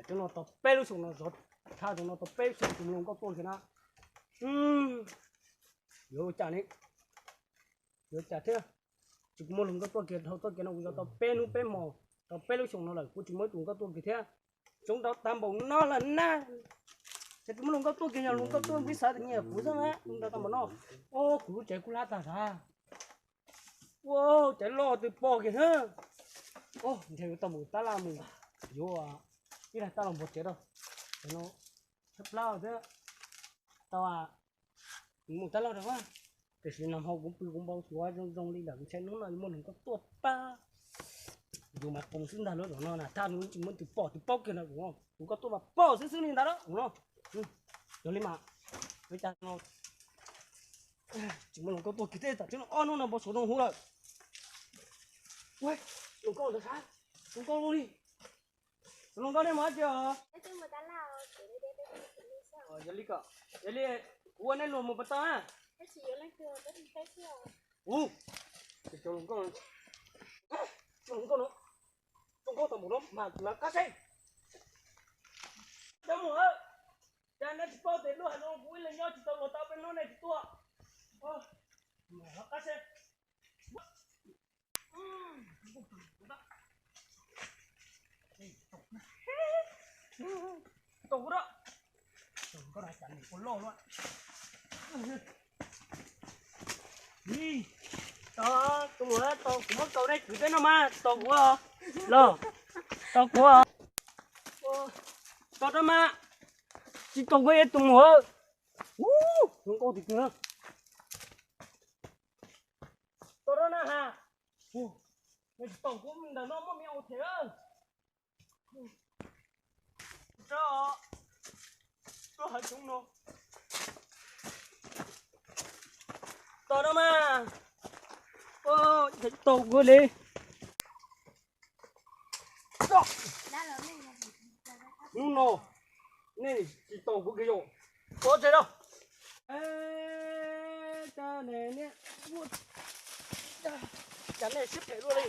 Cov no tau peb lub xyoos no zov, tha cov no tau peb lub xyoos tsis muaj hluas nkauj tuaj kiag na. Yuav ua cas ne? Yuav ua cas thiab? Tsis muaj hluas nkauj tuaj kiag, dhau txoj kev no kuv zov tau peb hnub peb hmos, tau peb lub xyoos no lawm kuv tsis muaj ib tug nkauj tuaj kiag thiab. Tsoov ntau tag npaum no lawm na. Ces tsis muaj hluas nkauj tuaj kiag, yog hluas nkauj tuaj peb xav tias nyiam kuv xwb na, ntau tag npaum no. Kuv lub tsev kuj lab tag tag. Ua cas loj twb pom kiag na. Ntshe yuav tau mus tab laj mus, yuav ib daim tab los npog tsev rau. Cov no tshaib plab thiab. Tau, mus tab laj rau. Tiam sis nag hmo kuv pw kuv npau suav zoo zoo li lawm, ntshe hnub no muaj hluas nkauj tuaj pab. Yus mas qoos xwb ntag lub zaum no na, thaj muaj tus pom tus paub kiag na, kuv nkauj tuaj mas pom xwb xwb li ntag lawm no. Yog li mas, ua cas no tsis muaj hluas nkauj tuaj kiag thiab, tam sim no ob hnub no npau suav zoo huv lawm. Hluas nkauj ntawd sab, hluas nkauj li. Hluas nkauj nej mus dab tsi os? Yog li, yog li kuv ua nej luag mus puas tau na? Ub, cov hluas nkauj, cov hluas nkauj no, zoo nkauj tau mus no mas lawv qab seb. Cov mus, cas nej tsis paub tias lub hav zoov kuv ib leeg nyob tsis tau luag tau peb hnub nej tsis tuaj. Lawv qab seb. Tau kuv da. Ua loj lawm. Tos, tus muam, tos kuv muab kaus nej kwv teb no mas tos kuv os. Los, tos kuv os. Tos rau mas. Tsis tos kuv tus muam. Ub, zoo nkauj tiag tiag. Tos rau na has. Tsis tos kuv ntawm no muaj me aus them. Tso, tuaj hav zoov no. Tos no mas. Tos kuv li. Hnub no nej tsis tos kuv kiag yom. Tos tsev no. Cas nej siab phem luaj li.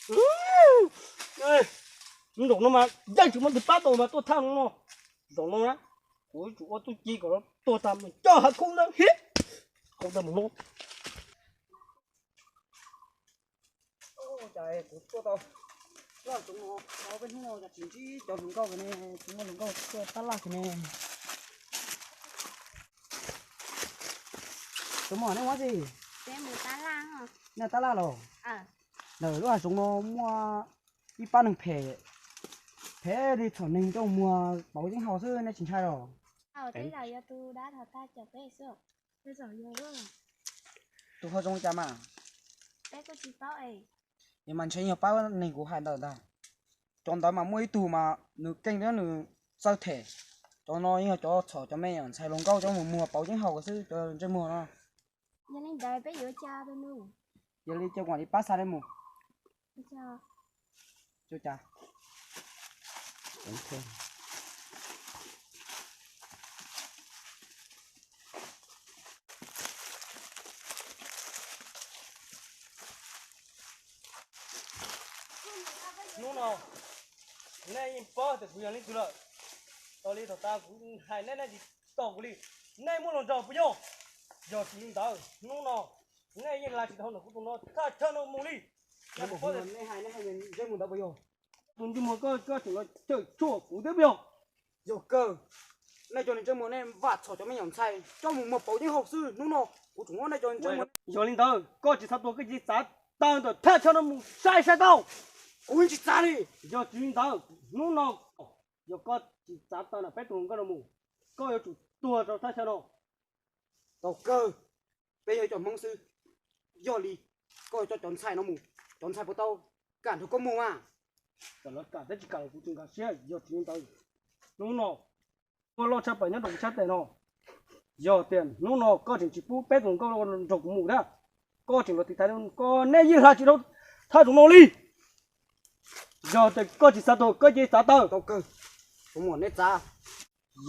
Mus nej. Zaum no mas yeej tsis muaj tus pab tau mas tuaj thaj no no. Zaum no na, kuv yuav tsum ua txuj ci kom tuag tag mus coj hav kub ntawd hib. Qau tag mus no. Cas kuv tuaj tau loj tsoov no, peb hnub no cas tsis ntsib cov hluas nkauj kiag ne, tsis muaj hluas nkauj tuaj tab laj kiag ne. Tus muam, nej mus dab tsi? Nej tab laj los? Ntawm lub hav zoov no muaj ib pab neeg phem, phem li txhom neeg nrauj muag pauv yeeb haus xwb, nej tsis ntshai los? Tus hav zoov li cas mas? Es mas ntshe yog pab neeg kuv hais ntawd ntag. Cov ntawd mas muaj ib tug mas nws keej thiab nws txawj them. Cov no yeej yog cov txhom cov me nyuam ntxhais hluas nkauj coj mus muag pauv yeeb haus xwb cov ntsej muag no. Yog li ntawd peb yuav ua cas? Yog li cia kuv mam li pab xa nej mus. Hnub no nej yeej paub tias kuv yog leej twg lawm. Tau li thaum tas kuv hais nej, nej tsis tos kuv li. Nej muaj hluas nraug puas yog? Yog tsis li ntawd, hnub no nej yeej hla tsis tau ntawm kuv tus no thaj chaw no mus li. Tus ntsej muag koj, koj tseem los cawm tshuaj kuv thiab puas yog? Yog kawg, nej cov ntsej muag nej vam txhom cov me nyuam ntxhais coj mus muag pauv yeeb haus xwb. Hnub no kuv tseem muab nej cov ntsej muag. Yog li ntawd koj tsis xav tuag koj cia li txav taw ntawm thaj chaw no mus saib saib tau. Kuv yeej tsis txav li. Yog tsis li ntawd, hnub no yog koj tsis txav taw ntawm peb tus hluas nkauj no mus, koj yuav tsum tuag rau thaj chaw no. Tau kawg, peb yog ib co Hmoob xwb. Yog li, koj coj cov ntxhais no mus, cov ntxhais puas tau kam nrog koj mus mas? Txawm lawv kam thiab tsis kam los kuv tsis nkag siab. Yog tsis li ntawd, hnub no koj loj tshaj plaws nyob rau kuv sab tes no. Yog tias hnub no koj tseem tsis pub peb tus hluas nkauj nrog kuv mus thiab, koj tseem los tiv thaiv koj, nej yeej hla tsis dhau thaj zoov no li. Yog tias koj tsis xav tuag koj cia li txav taw. Tau kawg, kuv muab nej txav.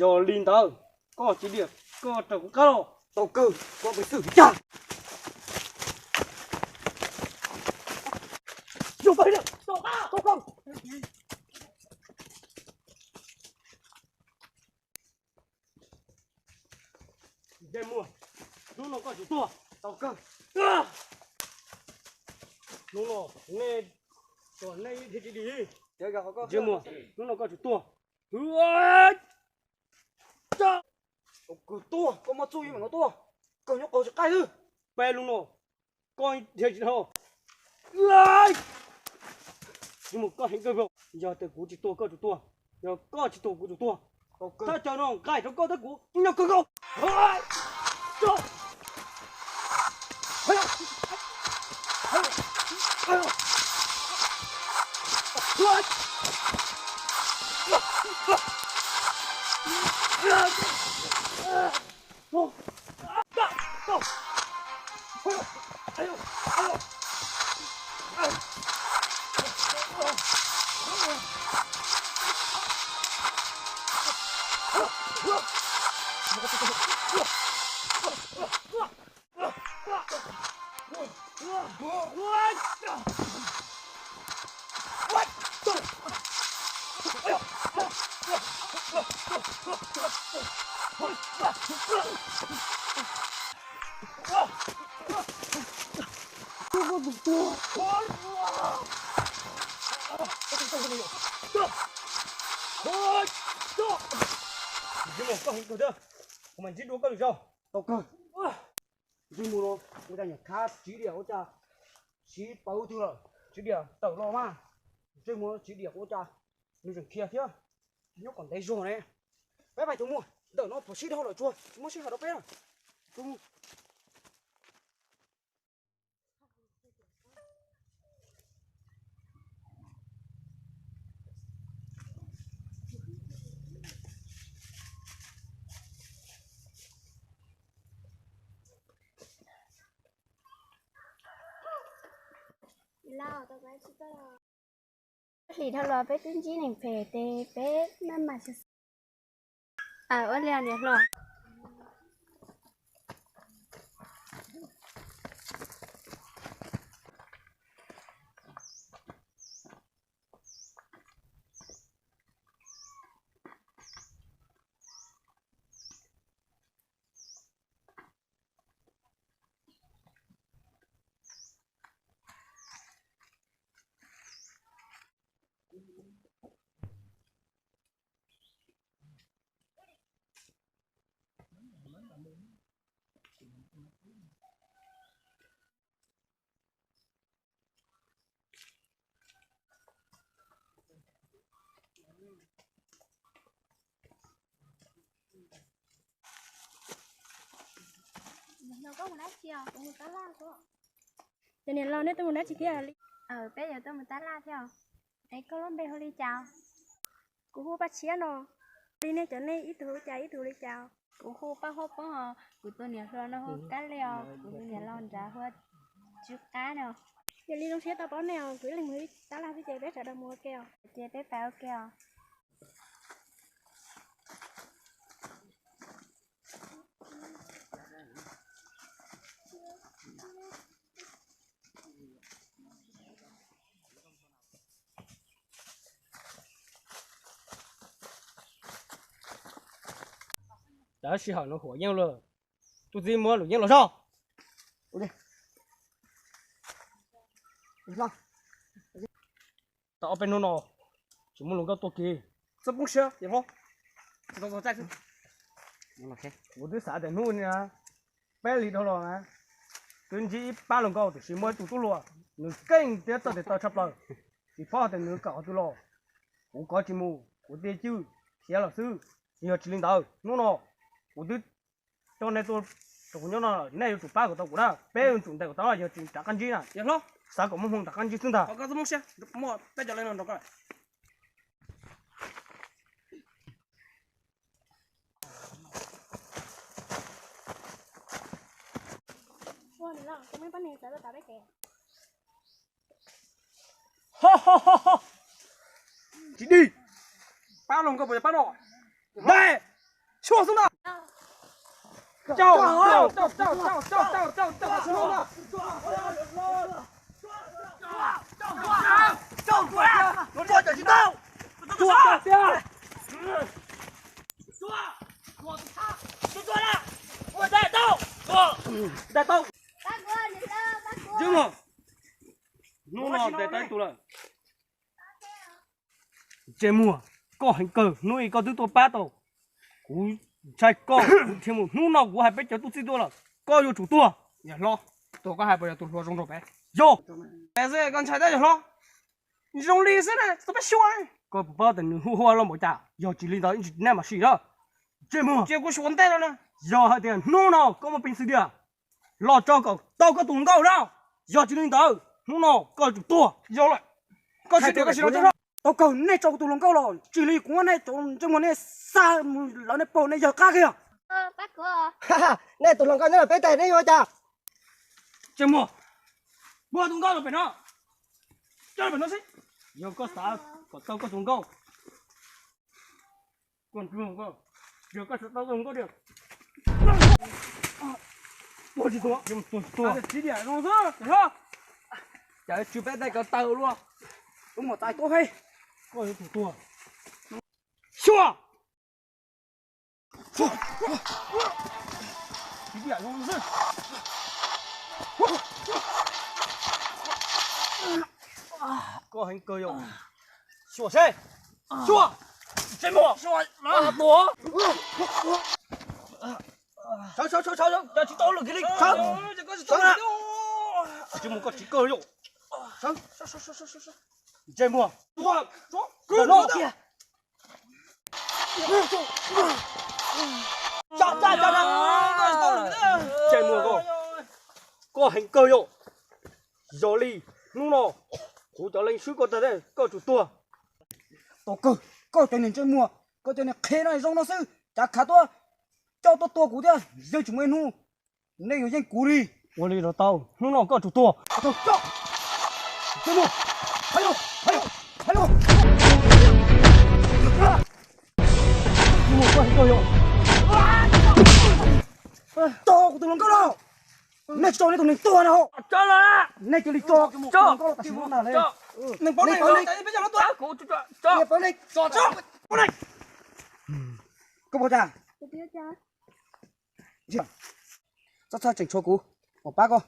Yog li ntawd, koj tsis diam, koj raws kuv qab los. Tau kawg, koj pes xwm yag. Yog pab, tau kawg. Ntsej muag, hnub no koj tsum tuag. Tau kawg. Hnub no nej, nej ib txhij tsis dim. Ntsej muag, hnub no koj tsum tuag. Kawg tuaj, koj muaj txuj yeej mam no tuaj. Kawg nyob qau tsis qaij xwb. Peb lub no koj dhia tsis dhau. Ntsej muag koj heev kawg vau. Yog tias kuv tsis tuag koj tsum tuag, yog koj tsis tuag kuv tsum tuag. Thaj chaw no nqaij rau koj thiab kuv nyob kawg nkaus. Ntsej muag koj heev kawg thiab, kuv mam ntsib dua koj lwm zaus. Tau kawg. Ntsej muag no ua cas nyuam qhuav tsib diam ua cas siv paub twg lawm, tsib diam tawm los mas. Ntsej muag tsib diam ua cas nws tseem khiav thiab, nyob kom ntev zog ne. Peb pais tug muag, ntawm no phom sib dhau lawm tsuag tsis muaj sij hawm rau peb na. Hlis dhau los peb twb ntsib neeg phem ces peb maj mam xyuas. Ua li niam hlob. Cov niam laus, nej tuaj mus dab tsi thiab li? Peb yuav tuaj mus tab laj thiab. Es koj lub npe hu li cas? Kuv hu Paj Tshiab no. Li nej cov nej ib tug hu cas ib tug li cas? Kuv hu Paj Huab Poob os. Kuv tus niam hluas no hu Kab Li os. Kuv tus niam laus nrad hu Tsw Qab no. Yog li zoo siab tau paub nej os, kuv ib leeg mus tab laj xwb ces peb sawv daws mus ua ke os. Ces peb pais ua ke os. Tab sis hom no huam yeej lawm, tus txiv muab lwm yeej los zog. Tau ob peb hnub no tsis muaj hluas nkauj tuaj kiag. Kuv twb xav tias hnub no peb hlis dhau los na, twb ntsib ib pab hluas nkauj tiam sis muaj ib tug tub hluas, nws keej thiab txawj tes taw tshaj plaws, tsis paub tias nws kawm qhov twg los. Kuv kov tsis mus, kuv tig cwj khiav lawm xwb. Yog tsis li ntawd hnub no kuv twb coj nej tuaj rau kuv nyob no, nej yuav tsum pab kom tau kuv na, peb yuav tsum ntes kom tau, yog tsis rov qab ntsib na. Xav kom muaj hmoo rov qab ntsib xwb ntag. Tsis dig, pab hluas nkauj puas yog pab no? Dai, tshuaj xwb ntag. Ntes tau. Ntsej muag, hnub no ntes tau ib tug lawm. Ntsej muag, koj heev kawg, hnub ib koj twb tuaj pab tau. Kuv ntshai koj, kuv dhia mus, hnub no kuv hais peb cov tub txib tuaj lawm, koj yuav tsum tuag. Yawg hlob, tus koj hais puas yog tus hluas zoo nraug pem? Yog. Koj ntshai tab yawg hlob? Zoo li xwb na, tau peb xyuas. Koj puas paub tias nws hu ua loj npaum cas? Yog tsis li ntawd ib ntsis neb mam sim na. Ntsej muag, cia kuv xyuas ntej no na. Yog hais tias hnub no koj muaj peev xwm tiag, los tso kom tau koj tus hluas nkauj na. Yog tsis li ntawd hnub no koj yuav tsum tuag. Yog lawm, koj tsis tuag koj sim los tso. Tau kawg, nej tso kuv tus hluas nkauj los tsis li kuv muab nej cov ntsej muag nej xa mus lawv nej paug nej yawg qab kiag. Nej tus hluas nkauj nyob peb teg nej yuav ua cas? Ntsej muag, muab tus nkauj los pem no, coj los pem no xwb. Yog koj xav kom tau koj tus nkauj, koj, yog koj xav tau tus nkauj diag, tuag tsis tuag? Tuag tsis tuag. Cas tsw peb teg ko taw luaj. Ub, muaj tais tuaj he. Koj yuav tsum tuag. Xyuas! Koj heev kawg yom. Xyuas seb. Xyuas! Ntsej muag, tuag. Sawv, sawv, sawv, sawv, cov tsis tau lwm kiag li, sawv. Sawv na. Ntsej muag koj tsis kawg yom. Sawv. Ntsej muag. Tuag. Tuag kiag. Ntsej muag koj, koj heev kawg yom. Yog li hnub no kuv cov leej swb koj tag, koj tsum tuag. Tau kawg, koj cov niag ntsej muag, koj cov niag qhe no zoo no xwb, cas khav tuaj coj tuaj tua kuv thiab, yeej tsis muaj ib hnub nej yuav yeej kuv li. Ua li los tau, hnub no koj tsum tuag. Tso kuv tus hluas nkauj los. Nej tsis tso nej tus neeg tuag no. Nej cia li tso kuv tus hluas nkauj los tam sim no ntag li. Koj puas cas? Txhob txhawj tseem tshuav kuv, kuv pab koj.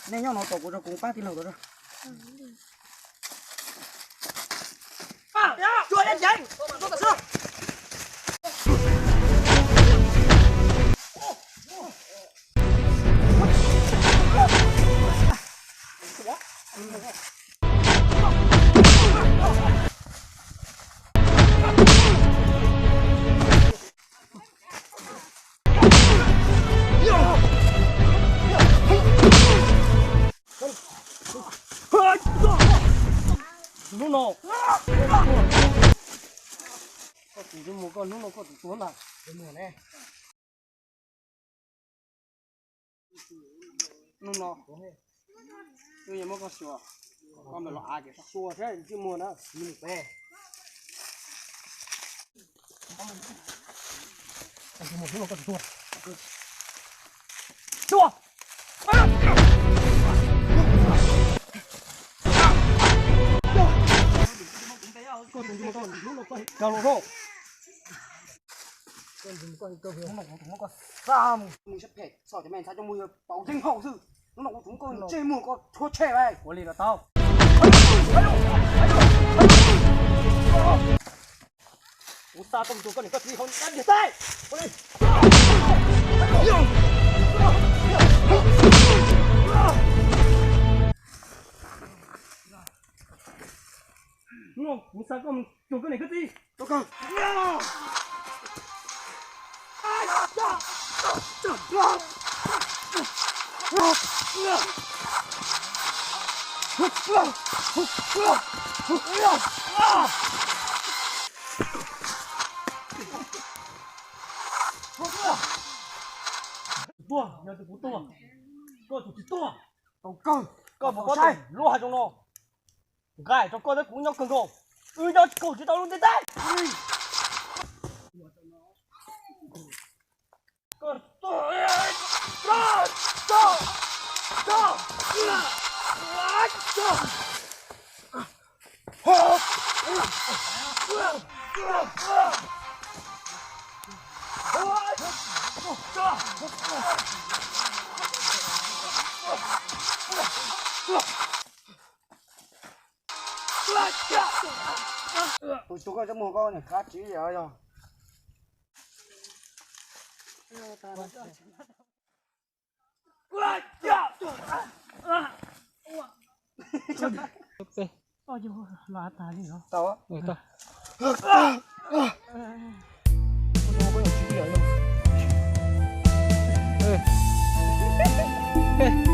Nej nyob no tos kuv, kuv pab tij laug tod. Hnub no koj tus ntsej muag, koj hnub no koj tus tuag ntag. Hnub no kuv yuav muab koj xyuas, koj mus los av ces xyuas seb ntsej muag na. Xyuas! Koj tus ntsej muag, koj hnub no koj, koj los rau. Hnub no kuv tus muab koj xa mus, mus sab phem, txog cov me ntxhais coj mus yog pauv yeeb haum xwb. Hnub no kuv tus muab koj ntsej muag koj rhuav tshem. Ua li los tau. Kuv xa koj mus tua koj niam koj txiv hauv dab niag teb. Ua li. Hnub no kuv xa koj mus tua koj niam koj txiv. Tuag, yog tias kuv tuag, koj tus tsis tuag. Tau kawg, koj mus pov saib lub hav zoov no, nqaij rau koj thiab kuv nyob kawg nkaus, wb nyob tsis kaum tsis tau lub ntiaj teb. Tus tub koj txhob muag koj niam qab tsis yog. Tau.